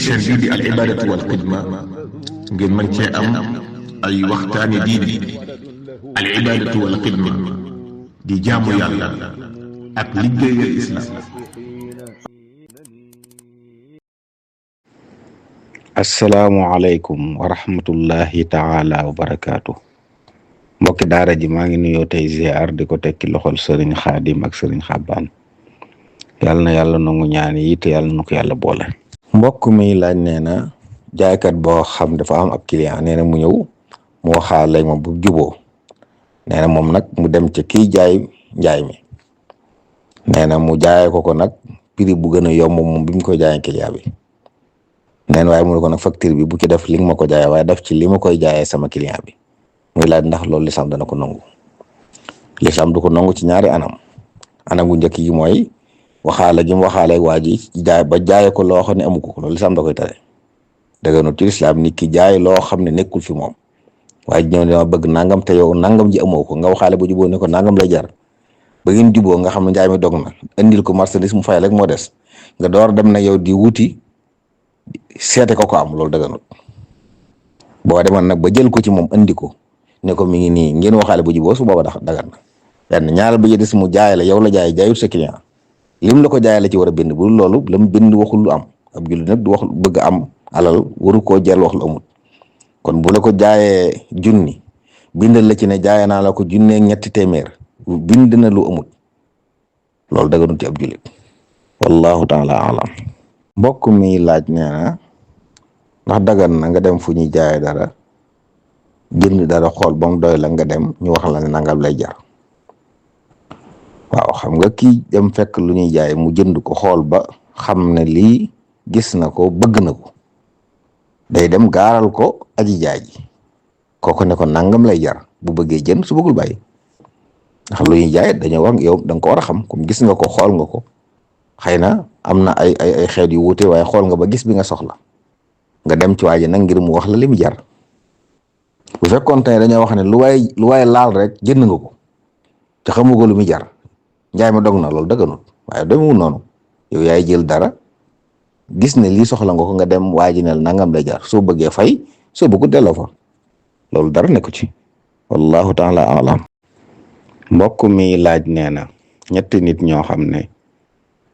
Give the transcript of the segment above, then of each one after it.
chaîne bii di al ibadatu wal xidma ngeen mën cee am ay waxtaani diine al ibadatu wal xidma di jaamu yàlla ak liggéeyal islam. asalaamualeykum wa rahmatullahi taala wa barakaatu. mbokki daara ji maa ngi nuyoo tey ziar di ko tekki loxol sëriñ xaadim ak sëriñ xabbaan. yàlla na yàlla nangu ñaan yi te yàlla na ko yàlla boole. mbokk mi laaj nee na jaaykat boo xam dafa am ab client nee na mu ñëw mu waxaale moom bu juboo nee na moom nag mu dem ca kiy jaay njaay mi nee na mu jaayee ko nag prix bu gën a yomb moom bi mu koy jaayee client bi. neen waaye mu ne ko nag facture bi bu ci def li nga ma ko jaayee waaye def ci li ma koy jaayee sama client bi muy laaj ndax loolu lislaam dana ko nangu. lislaam du ko nangu ci ñaari anam gu njëkk yi mooy waxaale gi mu waxaale waa ji jaay ba jaayee ko loo xam ne amu ko loolu lislaam da koy tere. dëgganut ci lislaam nit ki jaay loo xam ne nekkul fi moom waaye ñëw ne ma bëgg nangam te yow nangam ji amoo ko nga waxaale ba juboo ne ko nangam lay jar ba ngeen juboo nga xam ne njaay mi dog na indil ko marchandise mu fay rek moo des nga door dem na yow di wuti seete ko am loolu dëgganut. boo demoon nag ba jël ko ci moom andi ko ne ko mi ngi nii ngeen waxaale bu juboo su booba dagan na benn ñaareel ba des mu jaay la yow la jaay jaayut sa client lim la ko jaay la ci war a bind bu loolu la mu bind waxul lu am ab jullit nag du wax bëgg am alal waru koo jël wax lu amul kon bu la ko jaayee junni bindal la ci ne jaayee naa la ko junneeg ñetti téeméer bind na lu amul loolu dëgganut ci ab jullit wallahu taala alam. mbokk mi laaj nee na ndax dagan na nga dem fu ñuy jaayee dara jënd dara xool ba mu doy la nga dem ñu wax la ne nangam lay jar. waaw xam nga kii dem fekk lu ñuy jaay mu jënd ko xool ba xam ne lii gis na ko bëgg na ko day dem gaaral ko aji jaay ji kooku ne ko nangam lay jar bu bëggee jënd su bëggul bàyyi ndax lu ñuy jaay dañoo wax yow da nga ko war a xam comme gis nga ko xool nga ko xëy na am na ay xeet yu wuute waaye xool nga ba gis bi nga soxla nga dem ci waa ji nag ngir mu wax la li mu jar bu fekkoon tey dañoo wax ne lu waay laal rek jënd nga ko te xamu ko lu mu jar njaay ma dog na loolu dëgganut waaye demewul noonu yow yaay jël dara gis ne lii soxla nga ko nga dem waa ji ne nangam lay jar soo bëggee fay soo bëggu delloo fa loolu dara nekku ci wallahu taala alam. mbokk mi laaj nee na ñetti nit ñoo xam ne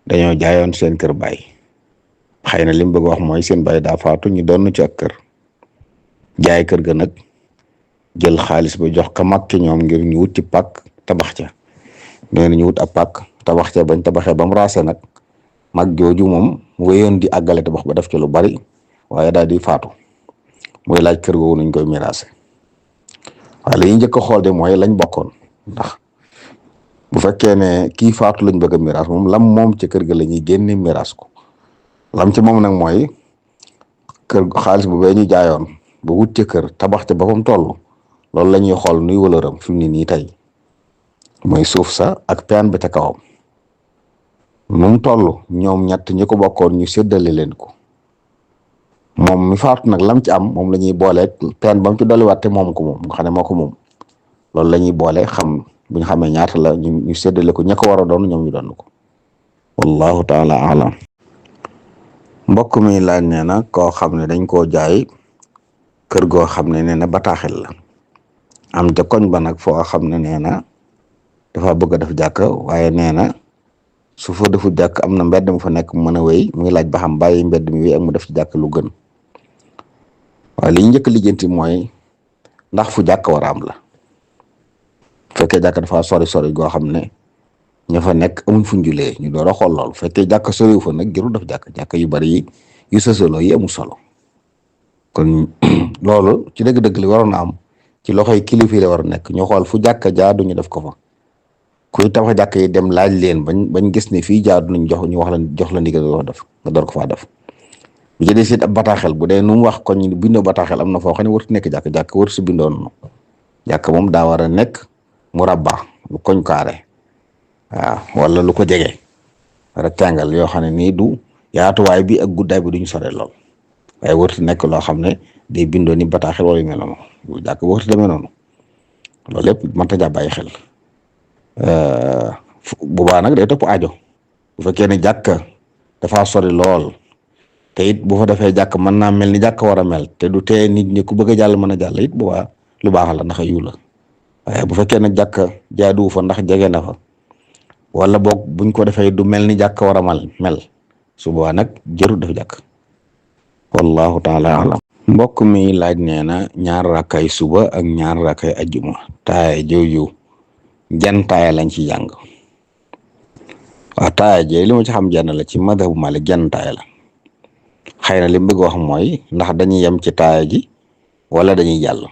dañoo jaayoon seen kër baay xëy na li mu bëgg wax mooy seen baay daa faatu ñu doon ci ak kër jaay kër ga nag jël xaalis ba jox ka mag ci ñoom ngir ñu wut ci pàkk tabax ca nee na ñu wut ab pàkk tabax ca bañ tabaxee ba mu raase nag mag jooju moom wéyoon di àggale tabax ba def ci lu bari waaye daal di faatu mooy laaj kër googu nuñ koy miraase waaye la ñuy njëkk a xool de mooy lañ bokkoon ndax bu fekkee ne kii faatu lañ bëgg a miraas moom lam moom ci kër ga la ñuy génne miraas ko lam ci moom nag mooy kër xaalis bu bee ñu jaayoon ba wut ci kër tabax ca ba fa mu toll loolu la ñuy xool nuy wëlëram fi mu ne nii tey mooy suuf sa ak peen ba ca kawam mu toll ñoom ñett ñi ko bokkoon ñu séddale leen ko moom mi faatu nag lam ci am moom la ñuy booleeg peen ba mu ci dolliwaat te moom ko moom nga xam ne moo ko moom loolu la ñuy boole xam bu ñu xamee ñaata la ñu séddale ko ña ko war a doon ñoom ñu doon ko wallahu taala alam. mbokk mi laaj nee na koo xam ne dañ koo jaay kër goo xam ne nee na bataaxel la am ca koñ ba nag foo xam ne nee na dafa bëgg a def jàkk waaye nee na su fa defu jàkk am na mbedd mu fa nekk mu mën a wéy muy laaj ba xam bàyyi mbedd mi wéy ak mu def ci jàkk lu gën waaye li ñu njëkk lijjanti mooy ndax fu jàkk war a am la fekkee jàkk dafa sori goo xam ne ña fa nekk amuñ fuñ julee ñu door a xool lool fekkee jàkk soriw fa nag jërul def jàkk yu bari yi yu sësaloo yi amul solo kon loolu ci dëgg-dëgg li waroon a am ci loxoy kilifa yi la war a nekk ñu xool fu jàkk jaadu ñu def ko fa kuy tabax jàkk yi dem laaj leen bañ gis ne fii jaadu nañ jox ñu wax la jox la ndigal wax def nga door ko faa def bu jëlee si ab bataaxel bu dee nu mu wax kon ñu bindoo bataaxel am na foo xam ne warut nekk jàkk warut si bindoo noonu jàkk moom daa war a nekk mu rabba lu koñ kaare waaw wala lu ko jege rectangle yoo xam ne nii du yaatuwaay bi ak guddaay bi duñ sore lool waaye warut nekk loo xam ne day bindoo ni bataaxel wala yu mel noonu jàkk warut demee noonu loolu lépp mënta jaa bàyyi xel. bu baax nag day topp aajo bu fekkee ne jàkka dafa sori lool te it bu fa defee jàkk mën naa mel ni jàkk war a mel te du tee nit ñi ku bëgg a jàll mën a jàll it bu baax lu baax la ndax yu la waaye bu fekkee ne jàkk jaaduwu fa ndax jege na fa wala boog buñ ko defee du mel ni jàkk war a mel su boobaa nag jërut def jàkk wallahu taala alam. mbokk mi laaj nee na ñaar rakkay suba ak ñaar rakkay ajjuma taaya jooju jan taaya lañ ci jàng waaw taaya jee li ma ci xam jenn la ci madhabu Malik jan taaya la xëy na li mu bëgg wax mooy ndax dañuy yem ci taaya ji wala dañuy jàll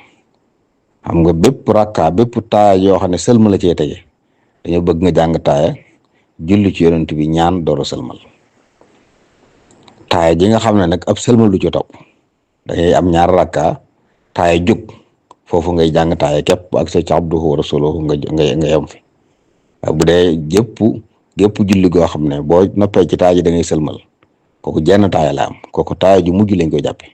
xam nga bépp rakka bépp taaya yoo xam ne sëlma la cee tege dañoo bëgg nga jàng taaya julli ci yonent bi ñaan door a sëlmal taaya ji nga xam ne nag ab sëlmal du ci topp dangay am ñaar rakka taaya jóg foofu ngay jàng taaya képp ak sa ci abduhu wa rasuluhu nga yem fi bu dee gépp julli goo xam ne boo noppee ci taaya ji da ngay sëlmal kooku jenn taaya la am kooku taaya ju mujj lañ koy jàppe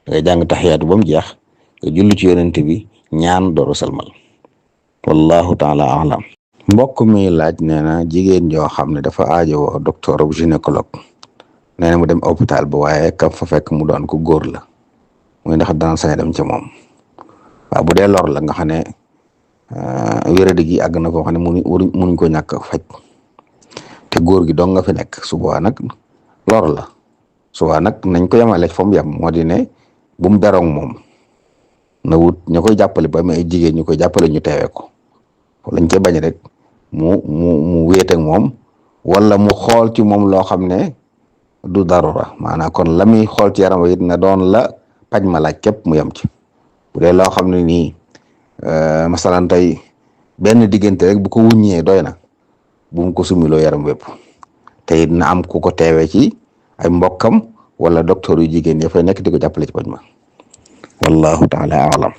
da ngay jàng taxiyaatu ba mu jeex nga julli ci yonent bi ñaan door a sëlmal wallahu taala alam. mbokk mi laaj nee na jigéen joo xam ne dafa aajowoo docteur bu gynécologue nee na mu dem hôpital ba waaye kam fa fekk mu doon ko góor la muy ndax dana sañ dem ca moom waaw bu dee lor la nga xam ne wéradi gi àgg na koo xam ne munuñ ko ñàkk faj te góor gi dong nga fi nekk su boobaa nag lor la su boobaa nag nañ ko yemale fa mu yem moo di ne bu mu beroog moom na wut ñu koy jàppale ba ay jigéen ñu koy jàppale ñu teewee ko lañ cee bañ rek mu wéet ak moom wala mu xool ci moom loo xam ne du darura maanaam kon la muy xool ci yaram it na doon la paj ma laaj képp mu yem ci bu dee loo xam ne nii masalan tey benn diggante rek bu ko wuññee doy na bu mu ko sumiloo yaram wépp te it na am ku ko teewee ci ay mbokkam wala docteur yu jigéen ya fay nekk di ko jàppale ci paj ma wallahu taala alam.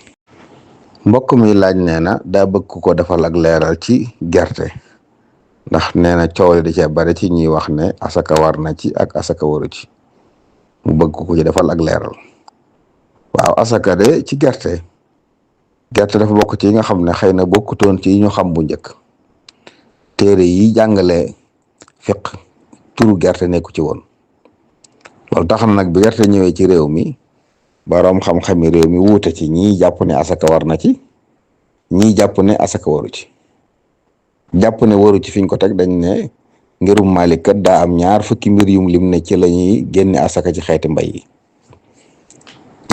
mbokk mi laaj nee na daa bëgg ko defal ak leeral ci gerte ndax nee na coow li da cee bari ci ñuy wax ne asaka war na ci ak asaka waru ci mu bëgg ko ci defal ak leeral waaw asaka de ci gerte dafa bokk ci yi nga xam ne xëy na bokkutoon ci yi ñu xam bu njëkk téere yi jàngale fiq turu gerte nekku ci woon loolu tax na nag bi gerte ñëwee ci réew mi boroom xam-xami réew mi wuute ci ñii jàpp ne asaka war na ci ñii jàpp ne asaka waru ci jàpp ne waru ci fiñ ko teg dañ ne ngirum Maalik kat daa am ñaar fukki mbir yum lim ne ci la ñuy génne asaka ci xeeti mbay yi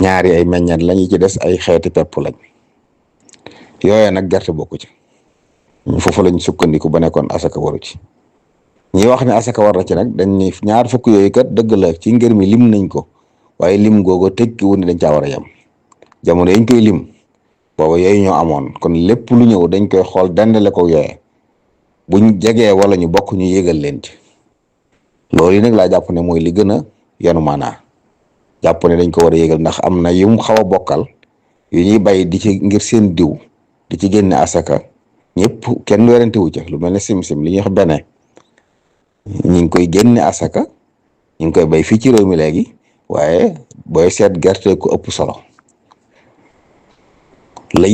ñaari ay meññat lañu ci des ay xeeti pepp lañ yooye nag gerte bokku ci foofu lañ sukkandiku ba nekkoon asaka waru ci ñi wax ne asaka war na ci nag dañ ne ñaar fukk yooyu kat dëgg la ci ngir mi lim nañ ko waaye lim googu tekki wu ne dañ caa war a yem jamono yañ koy lim booba yooyu ñoo amoon kon lépp lu ñëw dañ koy xool dendale ko yooye buñ jegee wala ñu bokk ñu yégal leen ci loolu yi nag laa jàpp ne mooy li gën a yanu maanaa jàpp ne dañ ko war a yégal ndax am na yum xaw a bokkal yu ñuy bay di ci ngir seen diw di ci génne asaka ñëpp kenn werante wu ca lu mel ne sim-sim li ñuy wax bene ñi ngi koy génne asaka ñu ngi koy bay fii ci réew mi léegi waaye booy seet gerte ku ëpp solo la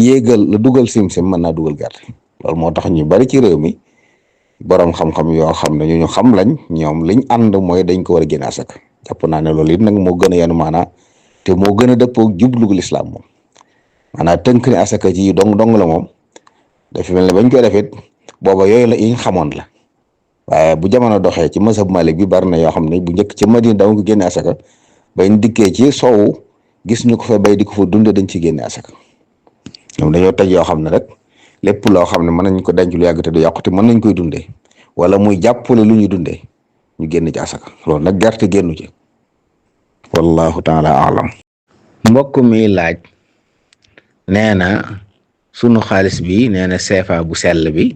dugal sim-sim mën naa dugal gerte loolu moo tax ñu bari ci réew mi boroom xam-xam yoo xam ne ñu xam lañ ñoom liñ ànd mooy dañ ko war a génne asaka jàpp naa ne loolu it nag moo gën a yanu maanaa te moo gën a dëppoo jublugul islam moom maanaam tënk ne asaka ci dong la moom dafa mel ne bañ koy defit booba yooyu la yiñ xamoon la waaye bu jamono doxee ci mazhab Malik bi bari na yoo xam ne bu njëkk ci Madina dama ko génne asaka bañ dikkee ci soowu gis ñu ko fa bay di ko fa dunde dañ ci génne asaka ñoom dañoo teg yoo xam ne rek lépp loo xam ne mën nañ ko denc lu yàgg te du yàqu te mën nañ koy dundee wala muy jàppale lu ñuy dundee ñu génn ci asaka loolu nag gerte génnu ci wallahu taala alam. mbokk mi laaj nee na sunu xaalis bi nee na CFA bu sell bi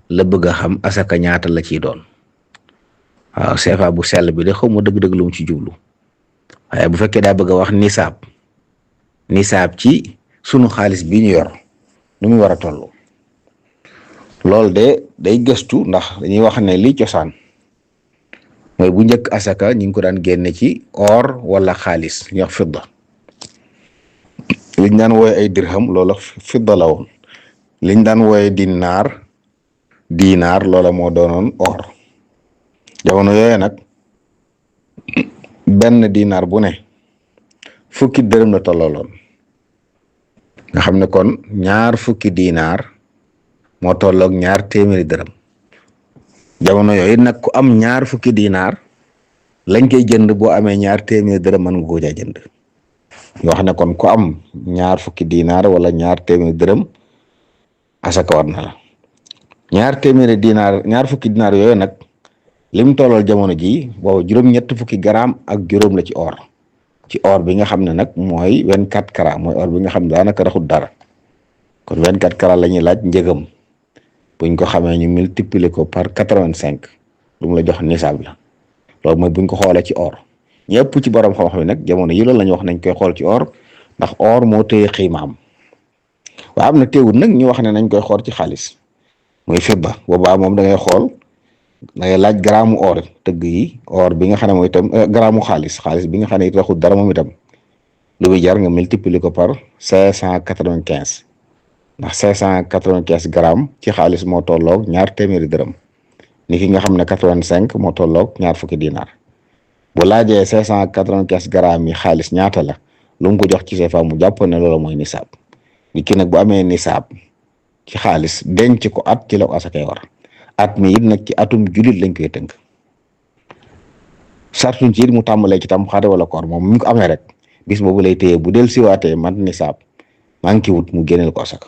la bëgg a xam asaka ñaata la ciy doon waaw CFA bu sell bi de xaw ma dëgg-dëgg lu mu ci jublu waaye bu fekkee daa bëgg a wax nisaab ci sunu xaalis bi ñu yor nu muy war a toll loolu de day gëstu ndax dañuy wax ne lii cosaan mooy bu njëkk asaka ñu ngi ko daan génne ci or wala xaalis ñu wax fidda liñ daan wooye ay dirham loola fidda la woon liñ daan wooye dinaar loola moo doonoon or jamono yooye nag benn dinaar bu ne fukki dërëm la tollooloon nga xam ne kon ñaar fukki dinaar moo tolloog ñaar téeméeri dërëm jamono yooyu nag ku am ñaar fukki dinaar lañ koy jënd boo amee ñaar téeméeri dërëm mën nga ko caa jënd ñu wax ne kon ku am ñaar fukki dinaar wala ñaar téeméeri dërëm asaka war na la ñaar fukki dinaar yooyu nag lim tollool jamono ji boobu juróom-ñett fukki garaam ak juróom la ci or bi nga xam ne nag mooy 24 carats mooy or bi nga xam ne daanaka raxut dara kon 24 carats la ñuy laaj njëgam buñ ko xamee ñu multiplier ko par 85 lu mu la jox nisaab la loolu mooy buñ ko xoolee ci or ñëpp ci borom xam-xam yi nag jamono yi loolu la ñu wax nañ koy xool ci or ndax or moo téye xiimaam waaye am na teewul nag ñu wax ne nañ koy xool ci xaalis muy fidda boobaa moom da ngay xool da ngay laaj garaamu or tëgg yi or bi nga xam ne mooy itam garaamu xaalis bi nga xam ne it raxul dara moom itam lu muy jar nga multiplier ko par 595 ndax 595 grammes ci xaalis moo tolloog ñaar téeméeri dërëm ni ki nga xam ne 85 moo tolloog ñaar fukki dinaar bu laajee 595 grammes yi xaalis ñaata la lu mu ko jox ci CFA mu jàpp ne loolu mooy nisaab ni ki nag bu amee nisaab ci xaalis denc ko at ci la ko asakay war at mi it nag ci atum julit lañ koy tënk sartuñ ci it mu tàmbalee ci tam xare wala koor moom mu ko amee rek bis boobu lay téye bu del siwaatee man nisaab manqué wut mu génneel ko asaka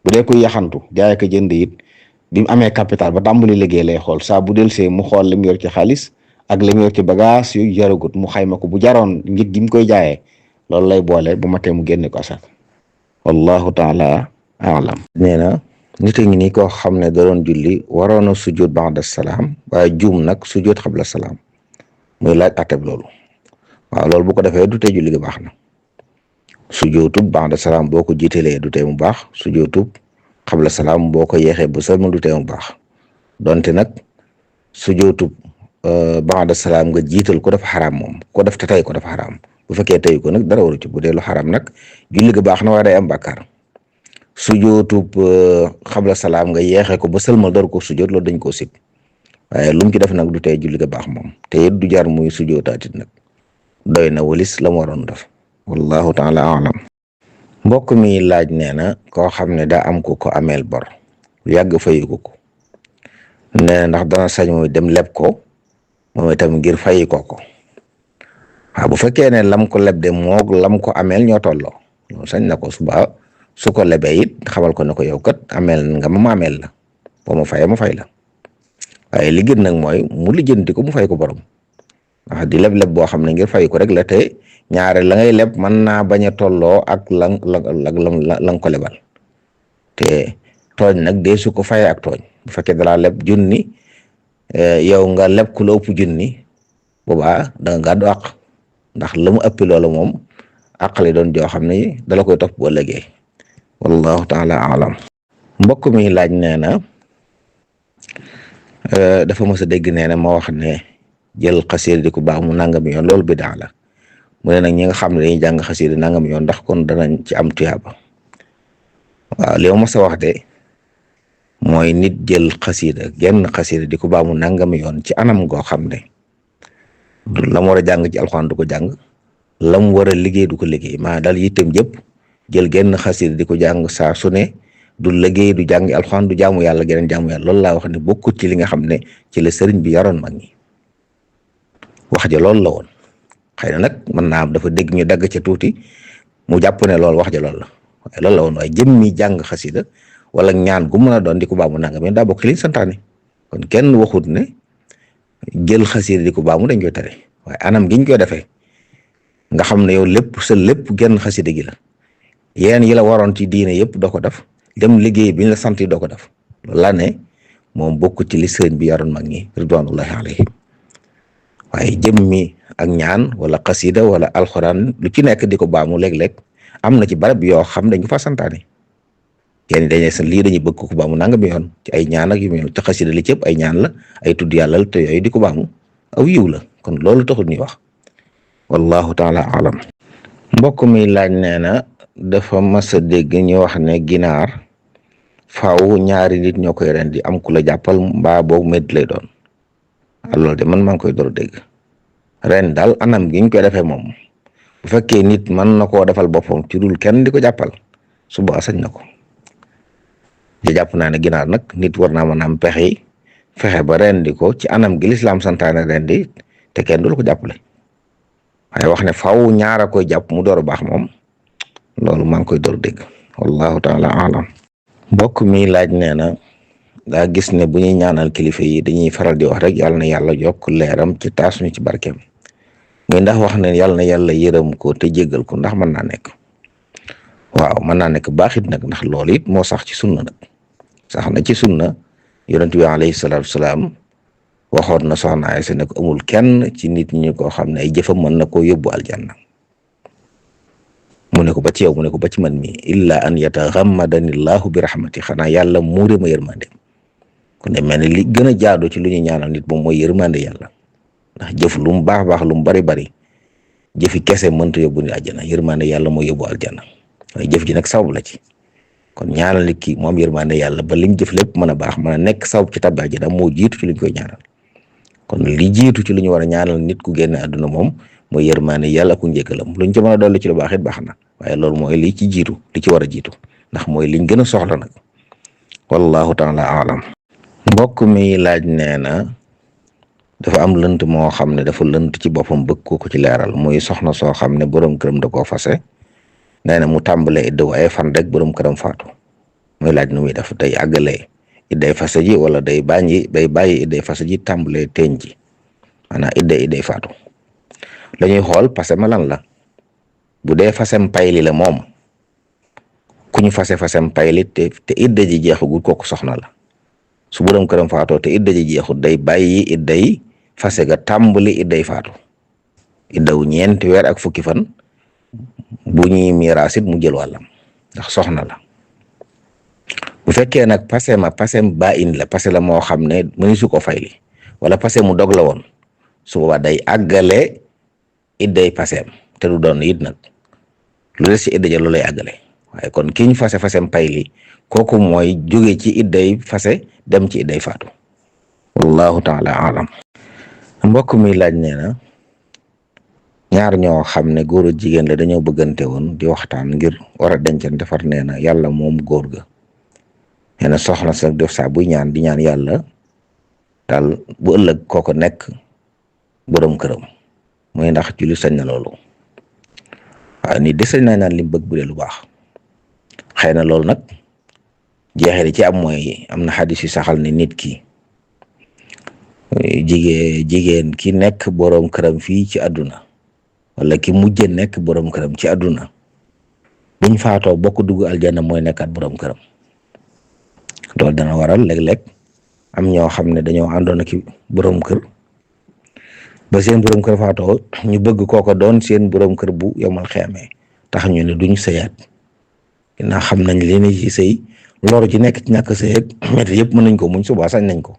bu dee koy yaxantu jaay ko jënd it bi mu amee capital ba tàmbali liggéey lay xool saa bu del see mu xool li mu yor ci xaalis ak li mu yor ci bagage yu jaragut mu xayma ko bu jaroon ngir gi mu koy jaayee loolu lay boole bu matee mu génne ko asaka wallahu taala alam nee na nit a ngi nii koo xam ne da doon julli waroon a sujjóot ba'da salaam waaye juum nag sujjóot xabla salaam muy laaj atteb loolu waaw loolu bu ko defee du tee julli gi baax na sujjóotub ba'da salaam boo ko jiitalee du tee mu baax sujjóotub xabla salaam boo ko yeexee bu sëlmal du tee mu baax donte nag sujjóotub ba'da salaam nga jiital ko dafa xaraam moom ko def te tey ko dafa xaraam bu fekkee tey ko nag dara waru ci bu dee lu xaraam nag julli gi baax na waaye day am bàkkaar sujootub xabla salaam nga yeexee ko ba sëlmal door ko sujoot loolu dañ koo sib waaye lu mu ci def nag du tey julli ga baax moom te it du jar muy sujootaati nag doy na walis la mu waroon def wallahu taala alam mbokk mi laaj nee na koo xam ne daa am ku ko ameel bor yàgg fayu ko nee na ndax dana sañ mooy dem leb ko moom itam ngir fayi ko waaw bu fekkee ne lam ko leb de moog lam ko ameel ñoo tolloo loolu sañ na ko suba su ko lebee it xamal ko ne ko yow kat ameel nga ma ameel la boo ma fayee ma fay la waaye li gën nag mooy mu lijjanti ko mu fay ko borom ndax di leb boo xam ne ngir fay ko rek la te ñaare la ngay leb mën naa bañ a tolloo ak la nga ko lebal te tooñ nag dee su ko fayee ak tooñ bu fekkee dalaa leb junni yow nga leb ku la ëpp junni boobaa da nga gàddu àq ndax la mu ëppi loolu moom àq li doon joo xam ne dala koy topp boo ëllëgee wallahu taala alam mbokk mi laaj nee na dafa mës a dégg nee na ma wax ne jël xasida di ko baax mu nangami yoon loolu bidaa la mu ne nag ñi nga xam ne dañuy jàng xasida nangami yoon ndax kon danañ ci am tuyaaba waaw li ma mës a wax de mooy nit jël xasida genn xasida di ko baax mu nangami yoon ci anam goo xam ne la mu war a jàng ci alxuraan du ko jàng la mu war a liggéey du ko liggéey maa daal yittem jëpp jël genn xasida di ko jàng saa su ne du liggéey du jàng alxuraan du jaamu yàlla geneen jaamu yàlla loolu laa wax ne bokkut ci li nga xam ne ci la sëriñ bi yaroon mag ñi wax ja loolu la woon xëy na nag mën naa am dafa dégg ñu dagg ca tuuti mu jàpp ne loolu wax ja loolu la waaye loolu la woon waaye jëmmi jàng xasida wala ñaan gu mën a doon di ko baamu nanga mais daa bokk liñ santaane kon kenn waxut ne jël xasida di ko baamu dañ koy tere waaye anam giñ koy defee nga xam ne yow lépp sa lépp genn xasida gi la yeneen yi la waroon ci diine yëpp doo ko def dem liggéey bi ñu la sant yi doo ko def loolu laa ne moom bokk ci li sëriñ bi yaroon mag ñi ridwanullahi alayhi waaye jëmmi ak ñaan wala xasida wala alxuraan lu ci nekk di ko baamu léeg-léeg am na ci barab yoo xam dañ ko fa santaane yéen dañuy sa lii dañuy bëgg ko baamu nangam yoon ci ay ñaan ak yu mel ci xasida li ci ëpp ay ñaan la ay tudd yàlla la te yooyu di ko baamu aw yiw la kon loolu taxul ñuy wax wallahu taala alam mbokk mi laaj nee na dafa mas a dégg ñu wax ne ginaar faaw ñaari nit ñoo koy rendi am ku la jàppal mbaa boobu médd lay doon loolu de man maa ngi koy door a dégg ren daal anam gi ñu koy defee moom bu fekkee nit mën na koo defal boppam ci dul kenn di ko jàppal suba sañ na ko di jàpp naa ne ginaar nag nit war naa mën a am pexe fexe ba rendi ko ci anam gi lislaam santaane rendi te kenn du la ko jàppale waaye wax ne faw ñaara koy jàpp mu door a baax moom loolu maa ngi koy door dégg wallahu taala alam. mbokk mi laaj nee na daa gis ne bu ñuy ñaanal kilifa yi dañuy faral di wax rek yàlla na yàlla yokk leeram ci taas ñu ci barkeem muy ndax wax ne yàlla na yàlla yërëm ko te jéggal ko ndax mën naa nekk. waaw mën naa nekk baax it nag ndax loolu it moo sax ci sunna nag sax na ci sunna yonent bi alayhi salaatu wasalaam waxoon na soxna Aysa ne ko amul kenn ci nit ñi koo xam ne ay jëfam mën na koo yóbbu aljanna mu ne ko ba ci yow mu ne ko ba ci man mi illa an yataxammadani llahu bi rahmati xanaa yàlla muure ma yërmande kon ne mel ne li gën a jaadu ci lu ñuy ñaanal nit moom mooy yërmande yàlla ndax jëf lu mu baax baax lu mu bari bari jëfi kese mënta yóbbu ni àjjana yërmande yàlla mooy yóbbu aljanna waaye jëf ji nag sabab la ci kon ñaanal nit ki moom yërmande yàlla ba liñ jëf lépp mën a baax mën a nekk sabab ci tabbi àjjana moo jiitu ci luñ koy ñaanal kon li jiitu ci lu ñu war a ñaanal nit ku génne àdduna moom mooy yërmande yàlla ku njëkkalam luñ ci mën a dolli ci lu baax it baax na waaye loolu mooy li ci jiitu li ci war a jiitu ndax mooy liñ gën a soxla nag wallahu taala alam. mbokk mi laaj nee na dafa am lënt moo xam ne dafa lënt ci boppam bëgg ko ci leeral muy soxna soo xam ne borom këram da koo fase nee na mu tàmbalee iddaw ay fan rek borom këram faatu muy laaj nu muy def day àggalee idday fase ji wala day bàyyi idday fase ji tàmbalee teeñ ji maanaam idday faatu la ñuy xool fase ma lan la bu dee fasem payli la moom ku ñu fasem payli te idda ji jeexagul kooku soxna la su borom këram faatoo te idda ji jeexut day bàyyi idday fase ga tàmbali idday faatu iddaw 4 weer ak fukki fan bu ñuy miraasit mu jël wàllam ndax soxna la bu fekkee nag pasem ba in la pase la moo xam ne mëni su ko fayli wala pase mu dog la woon su boobaa day àggale idday pasem te du doon it nag lu des ci idda ja lu lay àggale waaye kon ki ñu fasem payli kooku mooy jóge ci idday fase dem ci idday faatu wallahu taala alam. mbokk mi laaj nee na ñaar ñoo xam ne góor a jigéen la dañoo bëggante woon di waxtaan ngir war a dencante far nee na yàlla moom góor ga nee na soxna sa def saa buy ñaan di ñaan yàlla daal bu ëllëg kooko nekk borom këram mooy ndax julli sañ na loolu waaw nit de sañ naa naan li mu bëgg bu dee lu baax xëy na loolu nag jeexee di ci am mooy am na xadis yu saxal ne nit ki jigéen ki nekk borom këram fii ci àdduna wala ki mujje nekk borom këram ci àdduna buñ faatoo bokk dugg aljanna mooy nekkaat borom këram loolu dana waral léeg-léeg am ñoo xam ne dañoo àndoon ak borom kër ba seen borom kër faatoo ñu bëgg kooko doon seen borom kër bu yomal xeemee tax ñu ne duñ sëyaat ginnaaw xam nañ leen ci sëy loru ci nekk ci ñàkk sëy ak métti yëpp mën nañ ko muñ subaa sañ nañ ko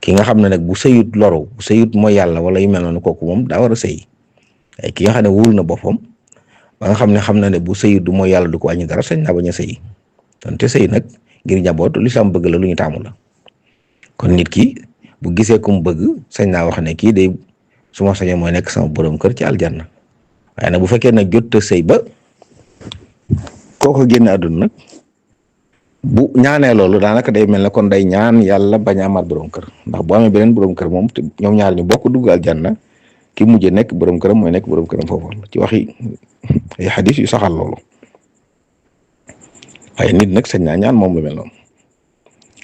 ki nga xam ne nag bu sëyut loru bu sëyut mooy yàlla wala yu mel noonu kooku moom daa war a sëy ay ki nga xam ne wóolu na boppam ba nga xam ne bu sëyut du mooy yàlla du ko wàññi dara sañ naa bañ a sëy donte sëy nag ngir njaboot li sam bëgg la lu ñu taamu la kon nit ki bu gisee ku mu bëgg sañ naa wax ne kii day su ma sañoon mooy nekk sama borom kër ci aljanna waaye nag bu fekkee nag jot a sëy ba kooko génn àdduna nag bu ñaanee loolu daanaka day mel ne kon day ñaan yàlla bañ a amaat borom kër ndax bu amee beneen borom kër moom te ñoom ñaar ñu bokk dugg aljanna ki mujj nekk borom këram mooy nekk borom këram foofu ci waxi ay xadis yu saxal loolu waaye nit nag sañ naa ñaan moom lu mel noonu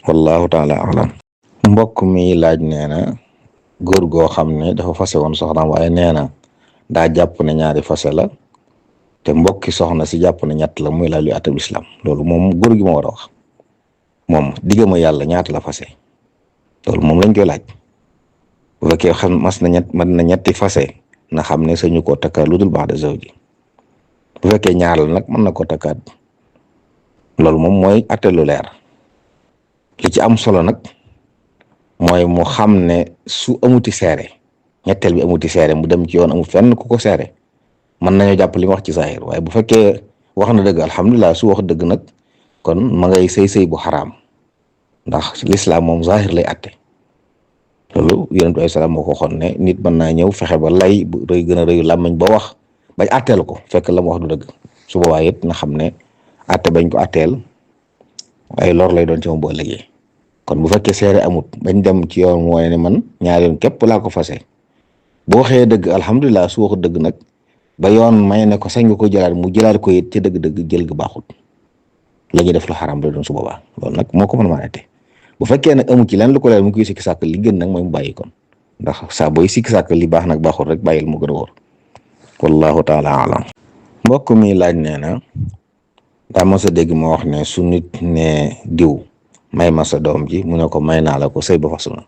wallahu taala alam. mbokk mi laaj nee na góor goo xam ne dafa fase woon soxnaam waaye nee na daa jàpp ne ñaari fase la te mbokki soxna si jàpp ne ñett la muy la luy atab islam loolu moom góor gi ma war a wax moom digga ma yàlla ñaata la fase loolu moom lañ koy laaj bu fekkee xam man na ñetti fase na xam ne sañu koo takkaat lu dul baax de zawji bu fekkee ñaar la nag mën na koo takkaat loolu moom mooy atte lu leer li ci am solo nag mooy mu xam ne su amuti seere ñetteel bi amuti seere mu dem ci yoon amul fenn ku ko seere mën nañoo jàpp li mu wax ci zahir waaye bu fekkee wax na dëgg alhamdulilah su wax dëgg nag kon ma ngay sëy bu xaraam ndax lislaam moom zahir lay atte loolu yonent bi salaam moo ko waxoon ne nit mën naa ñëw fexe ba lay bu rëy gën a rëyu làmmañ ba wax bañ àtteel ko fekk la mu wax du dëgg su boobaa it na xam ne àtte bañ ko àtteel ay lor lay doon ci moom boo ëllëgee kon bu fekkee seere amut bañ dem ci yoon mooy ne man ñaari yoon képp laa ko fase boo waxee dëgg alhamdulilah su waxut dëgg nag ba yoon may ne ko sañ nga ko jëlaat mu jëlaat ko it ci dëgg-dëgg jël gi baaxut la ñuy def lu xaram la doon su boobaa loolu nag moo ko mën a maanate bu fekkee nag amu ci lenn lu ko leer mu koy sikki sàkk li gën nag mooy mu bàyyi kon ndax saa booy sikki sàkk li baax nag baaxul rek bàyyil mu gën a wóor wallahu taala alam mbokk mi laaj nee na daa mos a dégg ma wax ne su nit ne diw may ma sa doom ji mu ne ko may naa la ko sëy ba fasu na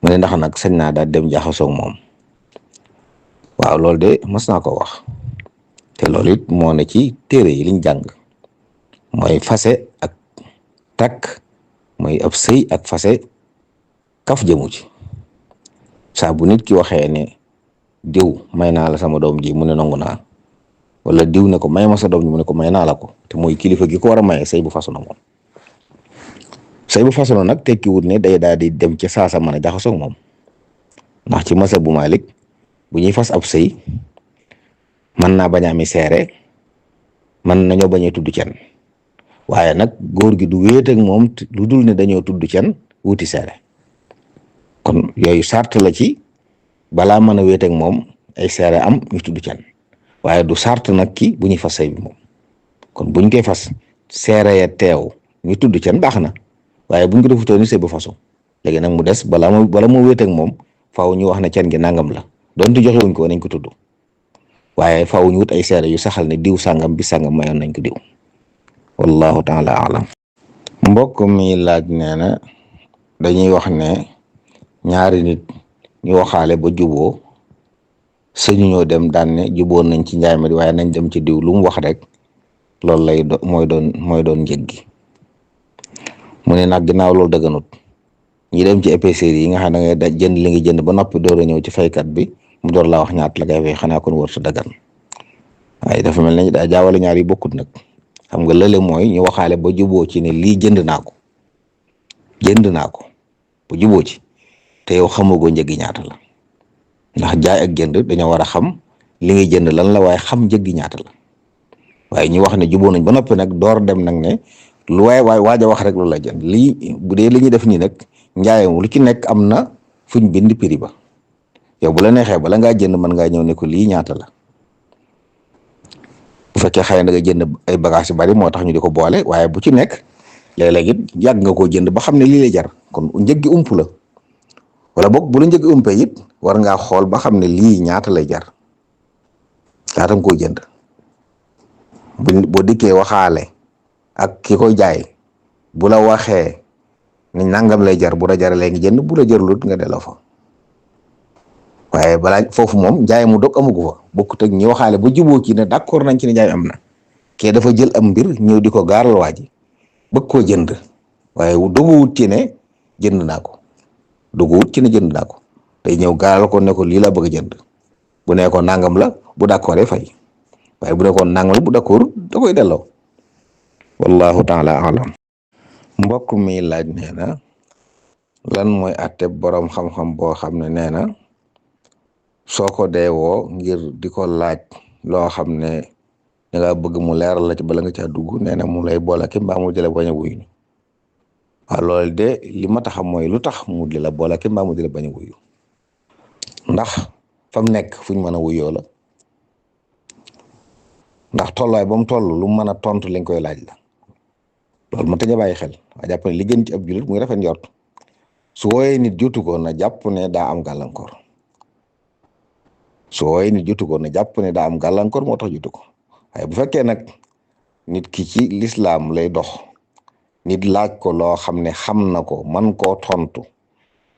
mu ne ndax nag sañ naa daal dem jaxasoo moom waaw loolu de mos naa ko wax te loolu it moo ne ci téere yi liñ jàng mooy fase ak takk mooy ab sëy ak fase kaf jëmu ci saa bu nit ki waxee ne diw may naa la sama doom ji mu ne nangu naa wala diw ne ko may ma sa doom ji mu ne ko may naa la ko te mooy kilifa gi ko war a maye sëy bu fasu na moom sëy bu fasu na nag tekkiwut ne day daal di dem ci saasa mën a jaxasoo moom ndax ci masa bu Malik bu ñuy fas ab sëy mën naa bañ a ami seere mën nañoo bañ a tudd cen waaye nag góor gi du wéet ak moom lu dul ne dañoo tudd cen wuti seere kon yooyu sart la ci balaa mën a wéet ak moom ay seere am ñu tudd cen waaye du sart nag ki bu ñuy fas sëy bi moom kon buñ koy fas seere ya teew ñu tudd cen baax na waaye buñ ko defutoo ni sëy bu fasu léegi nag mu des bala moo wéet ak moom faaw ñu wax ne cen gi nangam la donte joxewuñ ko nañ ko tudd waaye faaw ñu wut ay seere yu saxal ne diw sàngam bi sàngam mayoon nañ ko diw wallahu taala alam mbokk mi laaj nee na dañuy wax ne ñaari nit ñu waxaale ba juboo sëñu ñoo dem daan ne juboon nañ ci njaay ma di waaye nañ dem ci diw lu mu wax rek loolu lay mooy doon njëg gi mu ne nag ginnaaw loolu dëgganut ñi dem ci épicerie yi nga xam ne da ngay jënd li nga jënd ba noppi door a ñëw ci faykat bi mu door laa wax ñaat la ngay fay xanaa kon wër sa dagan waaye dafa mel ne daa jaawale ñaar yi bokkut nag xam nga lële mooy ñu waxaale ba juboo ci ne lii jënd naa ko ba juboo ci te yow xamagoo njëggi ñaata la ndax jaay ak jënd dañoo war a xam li ngay jënd lan la waaye xam njëggi ñaata la waaye ñu wax ne juboo nañ ba noppi nag door dem nag ne lu waaye waaj a wax rek loolu la jënd lii bu dee li ñuy def nii nag njaayam lu ci nekk am na fuñ bind prix ba yow bu la neexee bala ngaa jënd mën ngaa ñëw ne ko lii ñaata la bu fekkee xëy na nga jënd ay bagages yu bari moo tax ñu di ko boole waaye bu ci nekk léeg-léeg it yàgg nga koo jënd ba xam ne lii lay jar kon njëggi ump la wala boog bu la njëggi umpee it war ngaa xool ba xam ne lii ñaata lay jar laata nga koo jënd boo dikkee waxaale ak ki koy jaay bu la waxee ni nangam lay jar bu la jaralee nga jënd bu la jërulut nga delloo fa waaye balaa foofu moom njaay mu dog amugu fa bokkut ak ñi waxaale ba juboo ci ne d'accord nañ ci ne njaay am na kee dafa jël am mbir ñëw di ko gaaral waa ji bëgg koo jënd waaye doguwut ci ne jënd naa ko day ñëw gaaral ko ne ko lii la bëgg a jënd bu ne ko nangam la bu d'accord fay waaye bu ne ko nangam la bu d'accord da koy delloo wallahu taala alam mbokk mi laaj nee na lan mooy atte boroom xam-xam boo xam ne nee na soo ko deewoo ngir di ko laaj loo xam ne da nga bëgg mu leeral la ci bala nga caa dugg nee na mu lay boole ki mbaa mu jële bañ a wuyu waaw loolu de li ma taxam mooy lu tax mu di la boole ki mbaa mu jële bañ a wuyu ndax fa mu nekk fuñ mën a wuyoo la ndax tolluwaay ba mu toll lu mën a tontu lañ koy laaj la loolu ma tëj a bàyyi xel waa jàpp ne li gën ci ab jullit muy rafet njort su wooyee nit jotu ko na jàpp ne daa am gàllankoor moo tax jotu ko waaye bu fekkee nag nit ki ci lislaam lay dox nit laaj ko loo xam ne xam na ko man koo tontu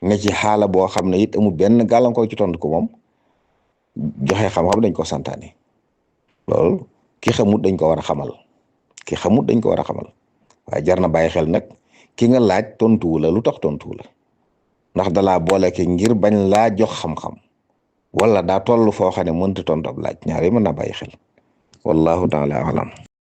ne ci xaala boo xam ne it amul benn gàllankoor ci tontu ko moom joxe xam-xam dañ ko santaane loolu ki xamut dañ ko war a xamal waaye jar na bàyyi xel nag ki nga laaj tontuwu la lu tax tontuwu la ndax dalaa boole ke ngir bañ laa jox xam-xam wala daa toll foo xam ne mënta tontu ab laaj ñaar yi mën naa bàyyi xel wallahu taala alam